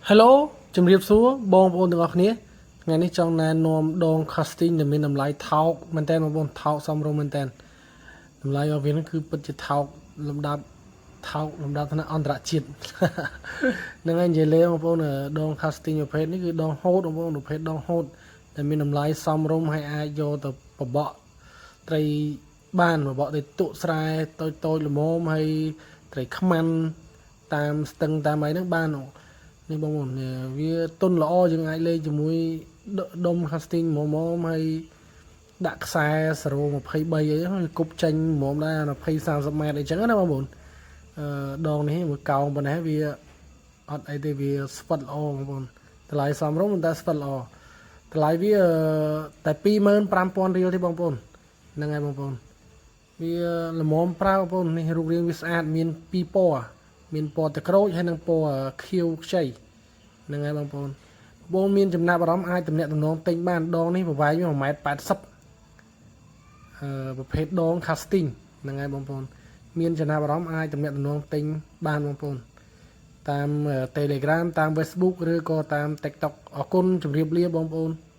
Hello ជំរាបសួរបងប្អូនទាំងអស់គ្នាថ្ងៃនេះចង់ណែនាំដង casting ដែលមានតម្លៃថោកមែនតើបងប្អូនថោកសមរម្យមែនតើតម្លៃរបស់វាហ្នឹងគឺពិតជាថោកលំដាប់ថោកលំដាប់ថ្នាក់អន្តរជាតិ ហ្នឹងហើយនិយាយលេងបងប្អូនដង casting ប្រភេទនេះគឺដងហូតបងប្អូនប្រភេទដងហូតដែលមានតម្លៃសមរម្យហើយអាចយកទៅបបក់ត្រីបានបបក់ទៅទក់ស្រែតូចតូចល្មមហើយត្រីខ្មាន់តាមស្ទឹងតាមអីហ្នឹងបាន នេះបងប្អូនវាទុនល្អយើងអាចលេងជាមួយដុំ casting មុំមហើយដាក់ខ្សែ023អីហ្នឹងគប់ចេញមុំដែរ20 30ម៉ែត្រអីចឹងណាបងប្អូនអឺដងនេះមួយកោងប៉ុណ្ណេះវាអត់អីទេវាស្វិតល្អបងប្អូនតម្លៃសមរម្យតែស្វិតល្អតម្លៃវាតែ25,000រៀលទេបងប្អូនហ្នឹងហើយបងប្អូនវាល្មមប្រើបងប្អូននេះរូបរាងវាស្អាតមានពីរពណ៌មានពណ៌ទឹកក្រូចហើយនិងពណ៌ខៀវខ្ចីហ្នឹងហើយបងប្អូនបងមានចំណាប់អារម្មណ៍អាចទំនាក់ទំនងទិញបានដងនេះប្រវែង1ម៉ែត្រ80អឺប្រភេទដង casting ហ្នឹងហើយបងប្អូនមានចំណាប់អារម្មណ៍អាចទំនាក់ទំនងទិញបានបងប្អូនតាម Telegram តាម Facebook ឬក៏តាម TikTok អរគុណជម្រាបលាបងប្អូន។